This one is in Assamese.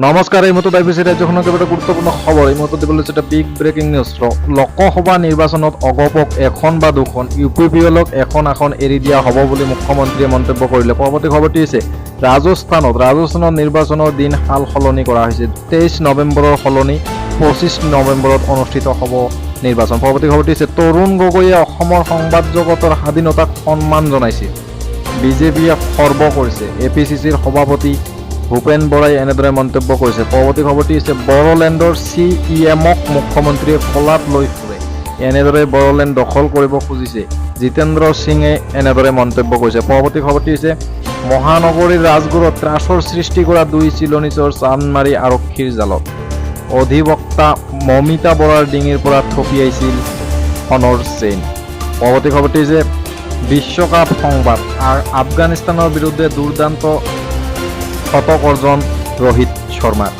নমস্কাৰ, এই মুহূৰ্তত আহি পাইছে ৰাজ্যখনৰ কেইবাটাও গুৰুত্বপূৰ্ণ খবৰ। এই মুহূৰ্তত দিবলৈ এটা বিগ ব্ৰেকিং নিউজ। লোকসভা নিৰ্বাচনত অগপক এখন বা দুখন, ইউপিপিএলক এখন আসন এৰি দিয়া হ'ব বুলি মুখ্যমন্ত্ৰীয়ে মন্তব্য কৰিলে। পৰৱৰ্তী খবৰটি হৈছে ৰাজস্থানত নিৰ্বাচনৰ দিন সাল সলনি কৰা হৈছে। 23 নৱেম্বৰৰ সলনি 25 নৱেম্বৰত অনুষ্ঠিত হ'ব নিৰ্বাচন। পৰৱৰ্তী খবৰটি হৈছে তৰুণ গগৈয়ে অসমৰ সংবাদ জগতৰ স্বাধীনতাক সন্মান জনাইছে, বিজেপিয়ে খৰ্ব কৰিছে। এপিচিচিৰ সভাপতি ভূপেন বৰাই এনেদৰে মন্তব্য কৰিছে। পৰৱৰ্তী খবৰটি হৈছে বড়োলেণ্ডৰ চিইএমক মুখ্যমন্ত্ৰীয়ে কোলাত লৈ ফুৰে, এনেদৰে বড়োলেণ্ড দখল কৰিব খুজিছে, জিতেন্দ্ৰ সিঙে এনেদৰে মন্তব্য কৰিছে। পৰৱৰ্তী খবৰটি হৈছে মহানগৰীৰ ৰাজগড়ত ত্ৰাসৰ সৃষ্টি কৰা দুই চিলনী চোৰ চান্দমাৰী আৰক্ষীৰ জালত। অধিবক্তা মমিতা বৰাৰ ডিঙিৰ পৰা থপিয়াইছিল সোণৰ চেইন। পৰৱৰ্তী খবৰটি হৈছে বিশ্বকাপ সংবাদ। আফগানিস্তানৰ বিৰুদ্ধে দুৰ্দান্ত শতক অৰ্জন ৰোহিত শৰ্মাৰ।